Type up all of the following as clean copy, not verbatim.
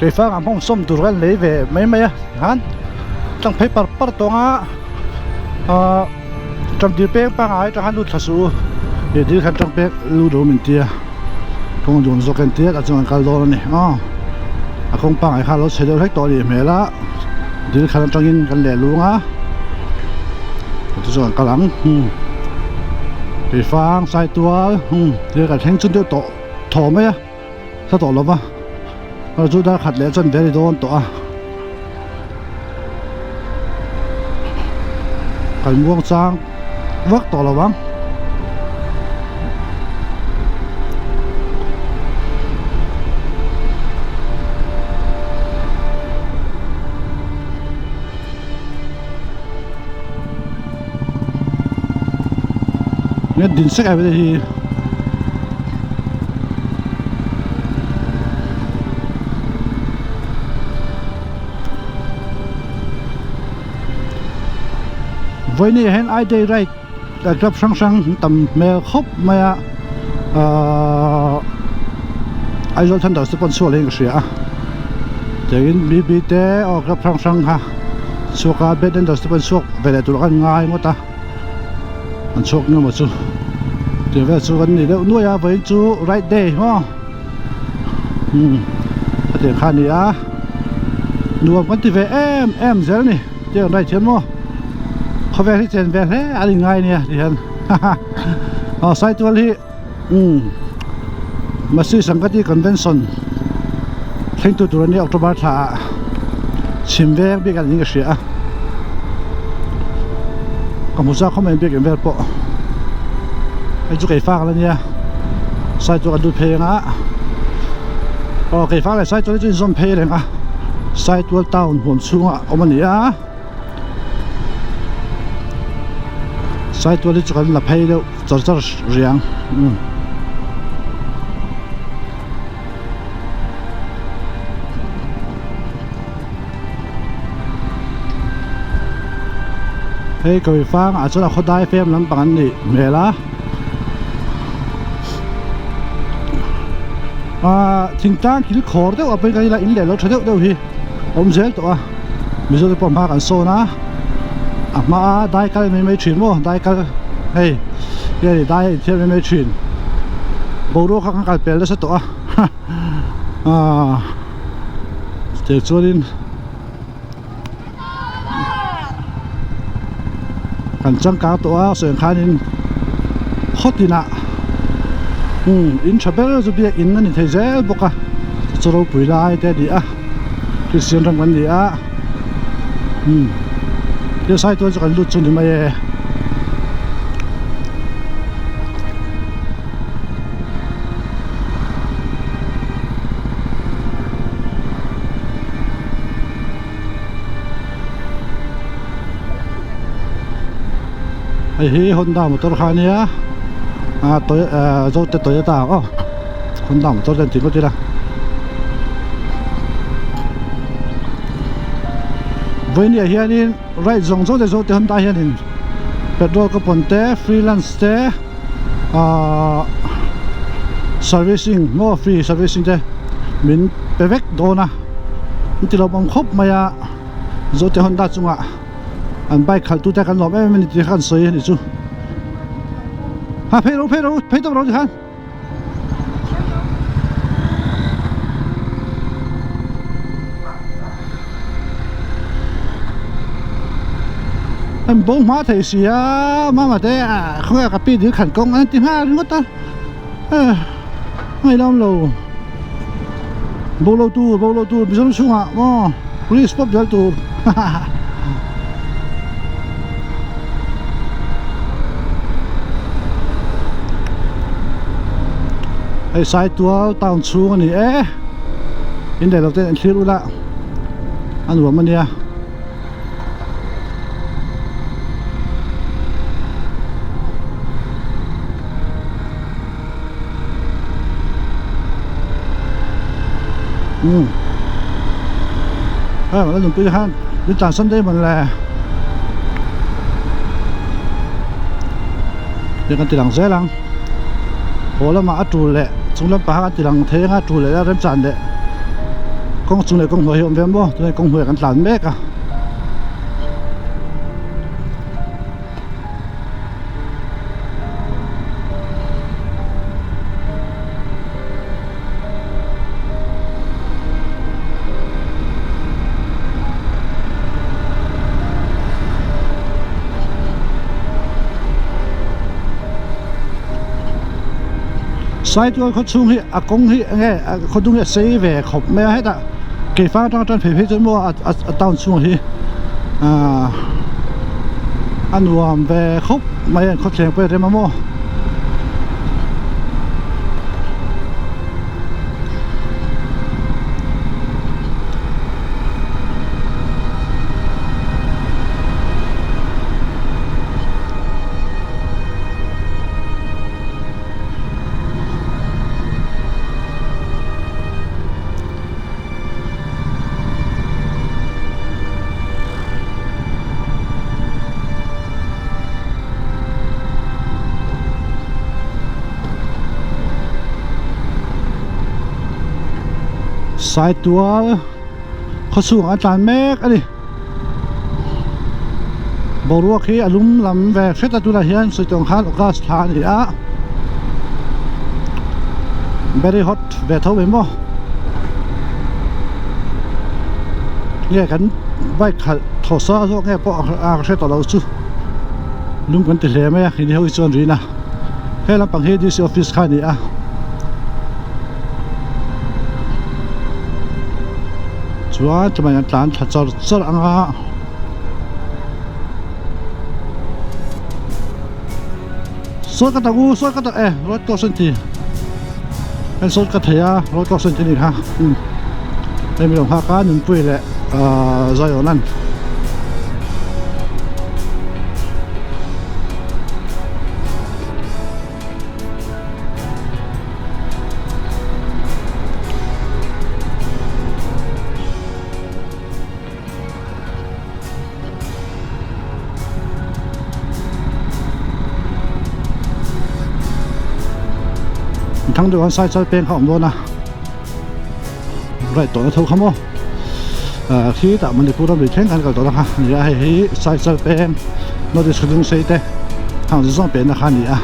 Keifang ah hmawng sawm tur kan lei ve mai mai a tikhan tlang phei par par tawng a ahh tangdil peng pangai atang khan lut thla suh u ih dil khan tang peng lut rawh min tia kawng dun zawk en tia tah chuan kan kal dawn a ni aw a kawng pangai kha a lo chhe deuh hlek tawh a nih hmel a dil khan atangin kan leh lung a chu chuan kan kal ang umm keifang saitual umm thil kan thleng chun deuh tawh thaw mai a. Hla tawh lova a chu dar khat leh chuan ve a ni dawn tawh a kan muang chang vak tawh lo ang. Din sek ai hi vawiin ah hian I day ride club hrang hrang tam hmel khawp mai a ahh Aizawl Thunder te pawh an chhuak leh in ka hria a tiangin B B te aw club hrang hrang kha chhuak a Bed Enders te pawh an chhuak ve leh tur khan ngai ngawt a. An chhuak ngemaw chu tih vel chu kan ni deuh nuai a vawiin chu right day maw umm a tiang kha a ni a nuam kan ti ve em em zel a ni tiang right hian maw khawvel hi chen ve hle a ni ngai ania ti hian haha aw saitual hi umm Masi Sangati Convention thleng tu tur a nia October thla ah chhim veng bik a niin ka hria a ka hmu chak khawp mai biakinn vel pawh hei chu keifang la nia saitual kan lut phei ang a aw keifang leh saitual hi chu inzawm phei reng a saitual town huam chhungah a awm a ni a. Saitual hi chu kan la phei deuh char char riang umm. Hei kawi fang ah chuan a khaw dai fem lampang an nih hmel a ah thingtlang kil khawr deuh a pawhin kan ila in leh lo tha deuh deuh hi a awm zel tawh a. Mizo te pawh hma kan sawn a a hma a dai kal mai mai thin maw dai kal hei hei dai a inthiar mai mai thin boruak kha kan kal pel nasa tawh a ah tichuanin kan changkang tawh a sawi ang khanin khaw tinah umm in tha ber chu biakin a ni thei zel bawk a chu ropui lai te a ni a. Kristian ram kan ni a umm thil sai tual chu kan lut chu ni mai e. Hei hi Honda motor kha a nia ah Toyota Toyota aw Honda motor te an ti ngawt ila. Vawinia hianin ride zawng zawng te zawng te Honda hianin petrol ka pawn te freelance te ahh servicing maw free servicing te min pe vek dawn a an ti lawmawm khawp mai a Zote Honda chungah an bike khalh tute kan lawm em em a ni tih kha kan sawi a ni chu ha phei ro phei ro phei tawp ro tikhan. An bo hma thei si a mama te ah khawnge ka pi dil khan kawng an ti nghal ringawt a eh ngaihloh lo bo lo tur bo lo tur Mizoram chhungah maw police pawp zel tur hahaha. Hei Saitual town chhung a ni e in leh lo ten an thlir ula a nuam a nia. Umm heng a nunpui khan min tlan san daih mawn le hei kan ti lang zel ang haw lamah a tul leh chung lampang kha kan ti lang thei anga a tul leh a remchan leh. Kawng chung leh kawng hnuai hi a awm ve maw tunah kawng hnuaiah kan tlan mek a. Saitual khaw chhung hi a kawng hi enge khaw dung hi a sei ve khawp mai a hetah keifang atanga tan phei phei chuan maw a town chhungah hi ahh a nuam ve khawp mai a khawthleng pawh a rem a maw. Saitual khawchhungah a tlan mek a ni boruak hi a lum lam ve hret a tunah hian sawi tawng khan august thla a ni a very hot ve tho mai maw nge kan bike khalh thaw sa zawk nge pawh a hre tawh lo chu lum kan ti hle mai a ini ho hi chuan rina he lampang hi D_C office kha a ni a. Chuan chumai an tlan thla char char ang a. Sawi ka tak u sawi ka tak e road cross an ti hei sawi ka thei a road cross an ti anih kha umm hei mi lo nghak a nunpui leh ahh Zion an. Thang deuh an sai chal peng kha awm dawn a right tawhna tho kha maw ah khi tah Manipur a lui thleng khan kal tawh na kha nia hei hi sai chal peng north east khawdung sei te hang zawng zawng penna kha a ni a.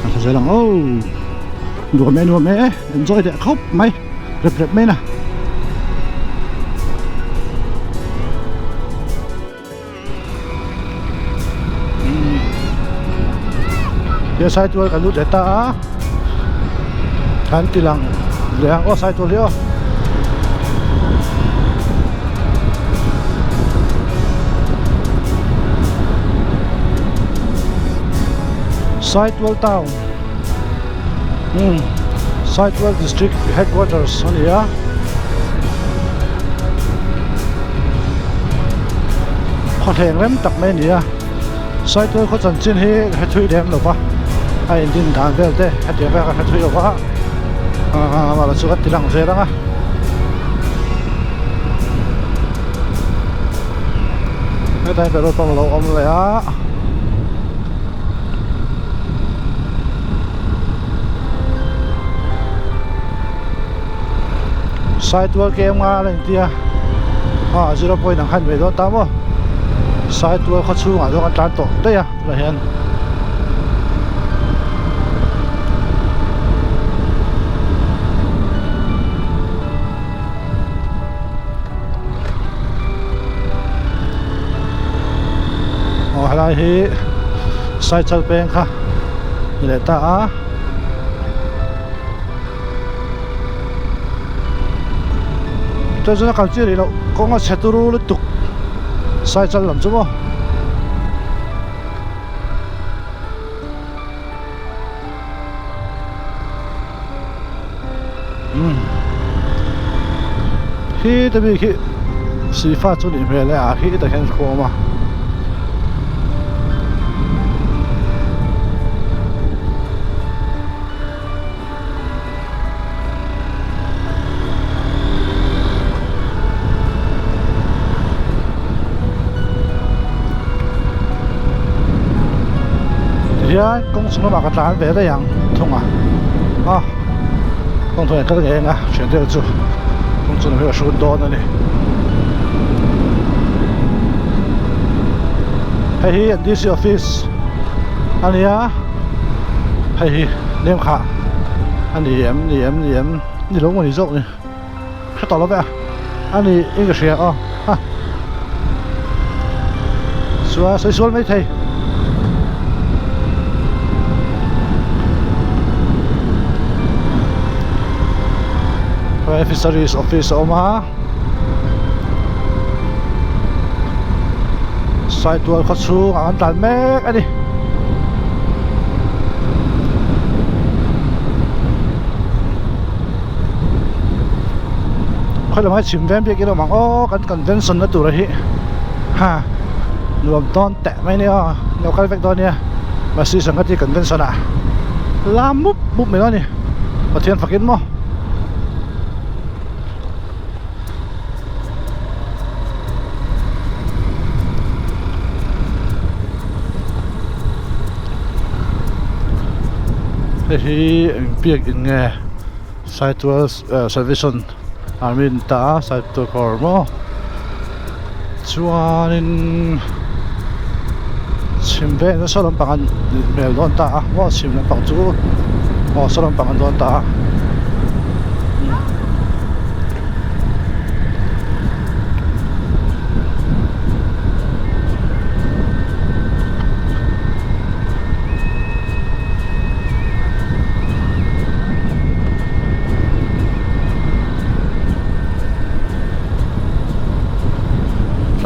A tha zel ang aw nuam e nuam e enjoy leh khawp mai rep rep mai na. He saitual kan lut leh ta a kan ti lang leh ang aw saitual hi aw. Saitual town umm Saitual district headquarters a ni a khawthleng rem tak mai a ni a Saitual khaw chanchin hi ka hre thui lem lo va a indin dan vel te hetiang vel ka hre thui lo va aaa mahse chu ka ti lang zel ang a. Hetah hian petrol pump a lo awm leh a. Saitual kem nga a intia a zero point ang khan ve dawn ta maw Saitual khaw chhungah chuan kan tlan tawh daih a tunah hian. Aw helai hi Saichal peng kha ni leh ta a chuan chuan a kal chiah rih loh kawng a chhe turu lutuk Saichal lam chu maw. Khi te bik hi sihfa chu nih hmel e a khi tah hian khawm a. Tihian kawng chung lamah ka tlan ve daih ang thung a a kawng thawh kal ngei ang a thian te chu kawng chung lam hi ka hrut dawn a ni hei hi an D_C office a ni a hei hi lem kha a ni em ni em ni em ni lo maw ni zawk ni hre tawh lo ve a a ni in ka hria aw ha chuan sawi sual maithei fisheries office a awm a saitual khaw chhungah an tlan mek a ni. Khawi lamah chhim veng biak in awm ang aw kan convention na tur hi ha nuam dawn teh mai nia aw lo kal vek dawn nia Masi Sangati convention ah lam mup mup mai dawn a ni Pathian fakin maw. Hei hi eng biak in nge Saitual Salvation Army an ta a Saitual kawr maw chuanin chhim vel nasa lampang an hmel dawn ta a maw chhim lampang chu aw saw lampang an dawn ta a.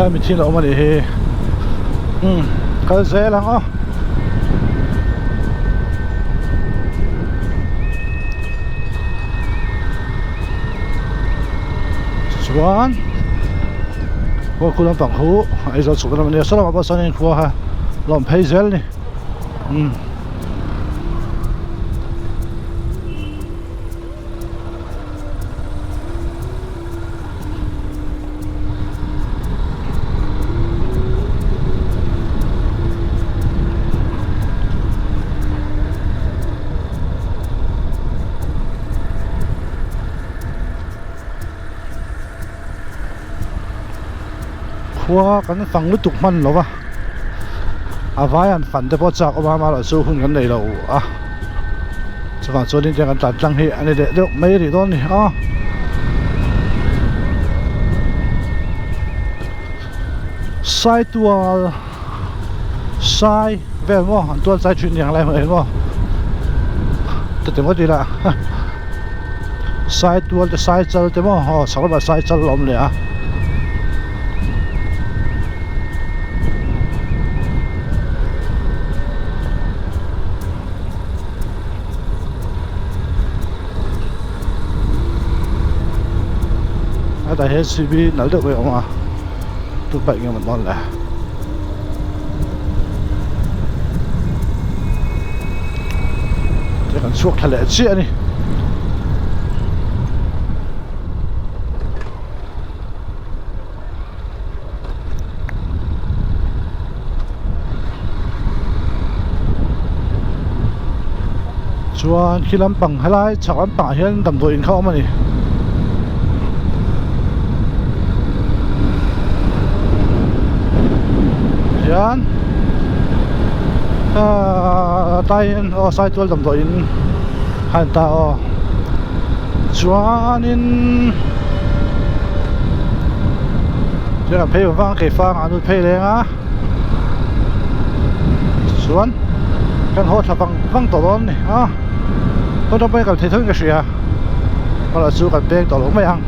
Tlai mitthi a awm a nih hi umm kal zel ang aw. Chuan aw khu lampang khu Aizawl chhuk lam a nia saw lamah pawh sawn khua kha a awm phei zel a ni umm. Khua kan fang lutuk hman lo va a vai an fan te pawh chak awm a amaherawhchu chu hun kan nei lo a chuvang chuanin tiang kan tlan tlang hi a ni leh deuh mai a nih dawn a ni a. Saitual sai vel maw an tual chai thin ang lai hmuh maw tute maw tila sai tual te sai chal te maw aw chhak lamah sai chal a awm leh a. Hetah hian cv nalh deuh mai a awm a tu bike nge maw dawn le. Kan chhuak thla leh chiah a ni. Chuan khi lampang helai chhak lampangah hian damdawi in kha a awm a ni. Hian ahh tlai hian aw saitual damdawi in kha a ni ta aw chuanin Chuan phei vang kei fang ah an phei leng a chuan kan haw thla vang vang tawh dawn a ni a khaw ṭang pawhin kal thei tho in ka hria erawh chu kan peng tawh lo mai ang.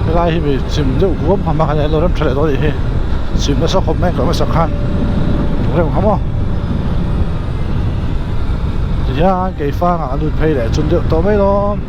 Helai hi mi chim deuh huam huam a khan alo rem tha leh dawn a nih hi chim nasa khawp mai ang hmasa khan rem kha maw tihian keifang ah a lut phei leh chun deuh tawh mai lawm.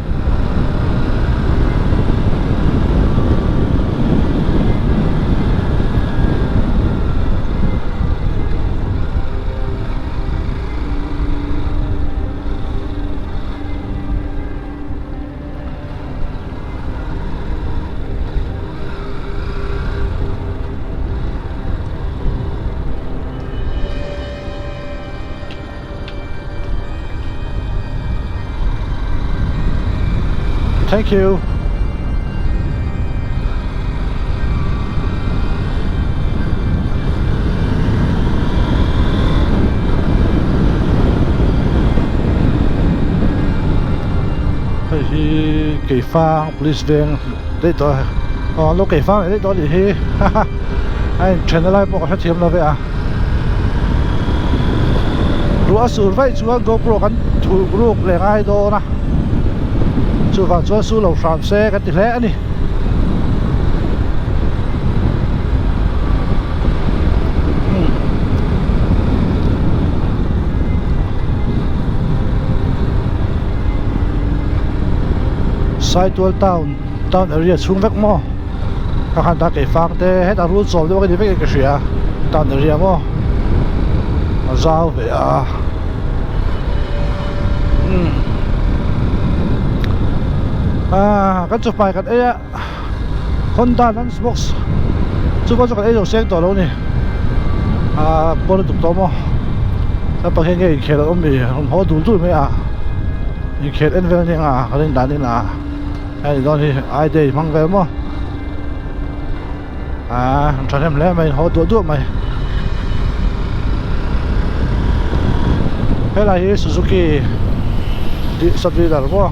Thank you. Hei hi Keifang police veng daih tawh a aw an lo Keifang leh daih tawh a nih hi haha a inthen na lai pawh ka hrethiam lo ve a ruah a sur vaih chuan GoPro kan thuh ruk leh ngai dawn a chuvang chuan su lo hram se kan ti hle a ni. Saitual town town area chhung vek maw ka khan ta keifang te hetah rul chawl deuh a ni vek in ka hria town area maw a zau ve a umm ah kan chawhmai kan ei a Honda lunch box chu pawh chu kan ei zo seng tawh lo a ni ah pawn a tuk tawh maw naupang hian nge inkhel an awm mi rawn haw dul dul mai a inkhel en vel ania ka rin dan in a hei dawn hi I day hmang vel maw ah thahnem hle mai haw duah duah mai helai hi Suzuki tih sub dealer maw.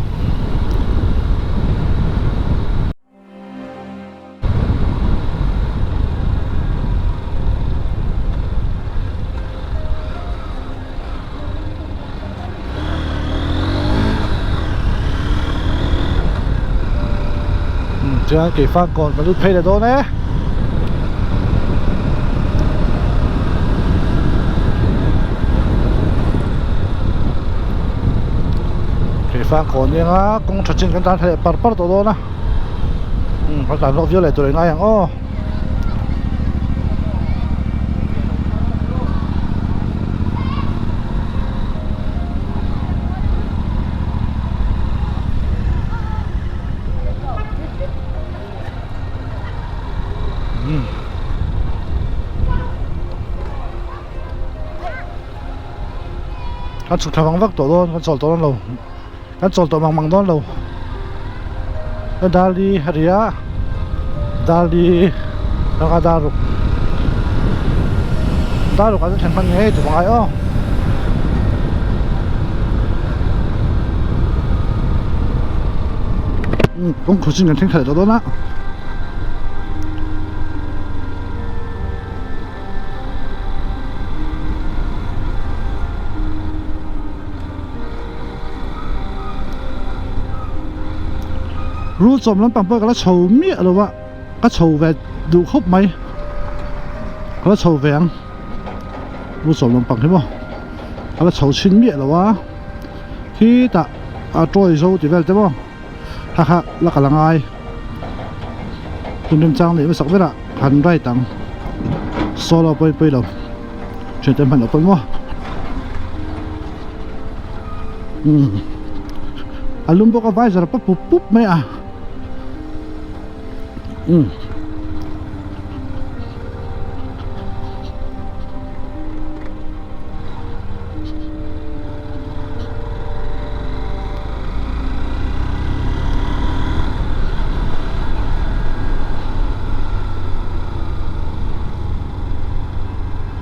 Chuan keifang kawn ka lut phei leh dawn e. Keifang kawn nia kawng tha chin kan tan thla leh par par tawh dawn a. Umm kan tlan hlawk viau leh tur engai ang aw. Kan chhuk thla vang vak tawh dawn kan chawl tawh dawn lo kan chawl tawh mang mang dawn lo dali a ri a dali laka daruk daruk ah chuan thlen hman ngei tur a ngai aw. Kawngkhur chin kan thleng thla leh tawh dawn a. Rul chawm lampang pawh ka la chho miah lo a ka chho ve duh khawp mai ka la chho ve ang rul chawm lampang hi maw ka la chho chhin miah lo a khitah a tawi zo tih vel te maw ha ha la kal a ngai hun remchang neih hmasak berah han ride ang solo pawhin pawi lo thiante hman loh pawhin maw umm a lum bawk a visor a pawp pup pup mai a umm.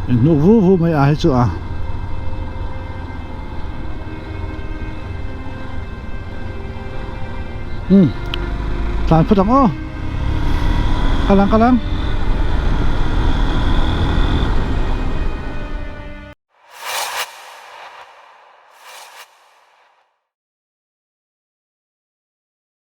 Inhnuk vu vu mai a hi chu a. Umm tlan phawt ang aw. Kal ang kal ang.